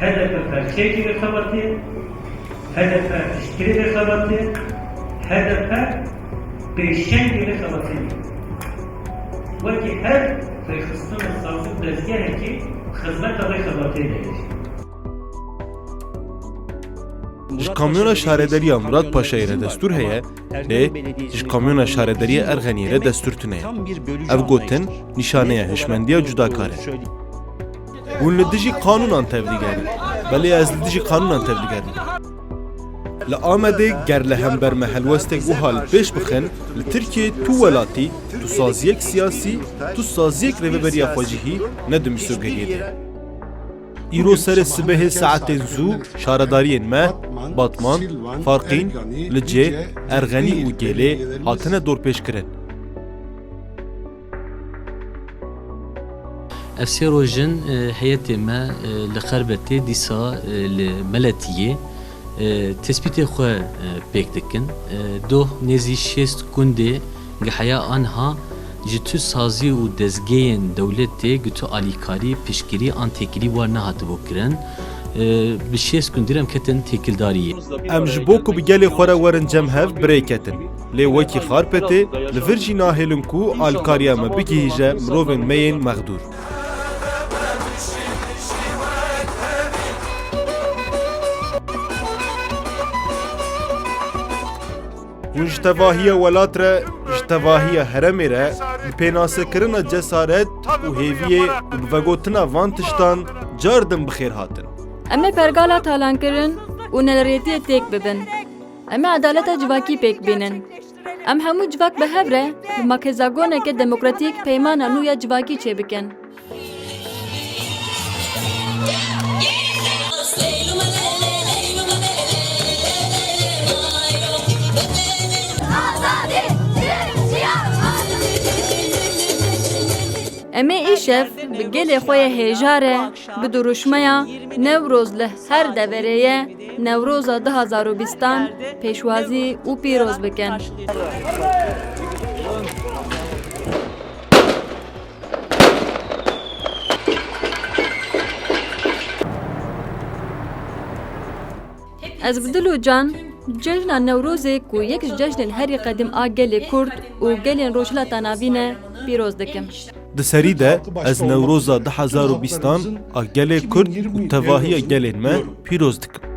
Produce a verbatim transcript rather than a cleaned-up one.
H D P perçeyekî vê xebatê, H D P piştgirê vê xebatê, H D P pêşengê vê xebatê ye. Wekî her rêxistina sazî û dezgehekî xizmeta vê xebatê de ye. Ji kamyona şaredariya Murat Paşayê re destûr heye, lê ji kamyona şaredariya Erxeniyê re destûr tune ye. Ev gotin nîşaneya hişmendiya cudakar e. Hûn li dijî qanûnan tevdigerin. Belê, ez li dijî qanûnan tevdigerim. Li Amedê ger li hember me helwestek wiha li pêş bixin, li Tirkiyê tu welatî, tu saziyek siyasî, tu saziyek rêveberiya xwecihî ne di mîsogeriyê de. Îro serê sibehê saetên zû şaredariyên me, Batman, Farqîn, Licê, Erxenî û Gêlê hatine dorpêçkirin. Ev sê roj in, e, heyetê me, e, li Xerbetê, dîsa, e, li Meletiyê, e, tespîtê xwe, e, pêk dikin. E, doh nêzî şêst gundê giheya anha ji tu sazî û dezgehên dewletê gi tu alîkarî, piştgirî an têkilî war nehatibû kirin. E, bi şêst gundî re em ketin têkildariyê. Em ji bo ku bi gelê xwe re werin cem hev, bi rê ketin. Lê wekî Xarpetê, li vir jî nahêlin ku alîkariya me bigihîje mirovên me yên mexdûr. Hûn ji tevahiya welat re, ji tevahiya herêmê re, bi pênasekirina cesaret û hêviyê û bi vegotina van tiştan car din bi xêr hatin. Em ê pergala talankirin û nelerêtiyê têk bibin. Em ê edaleta civakî pêk bînin. Em hemû civak bi hev re bi makezagoneke demokratîk peymana nû ya civakî çêbikin. Em ê îşev bi gelê xwe yê hêja re, bi dirûşmeya Newroz li her deverê ye, Newroza du hazar û bîstan pêşwazî û pîroz bikin. Ez bi dil û can cejna Newrozê, ku yek ji cejnên herî qedîm a gelê Kurd û gelên Rojhilata Navîn e, pîroz dikim. Di serî de ez Newroza du hazar û bîstan a gelê Kurd û tevahiya gelên me pîroz dikim.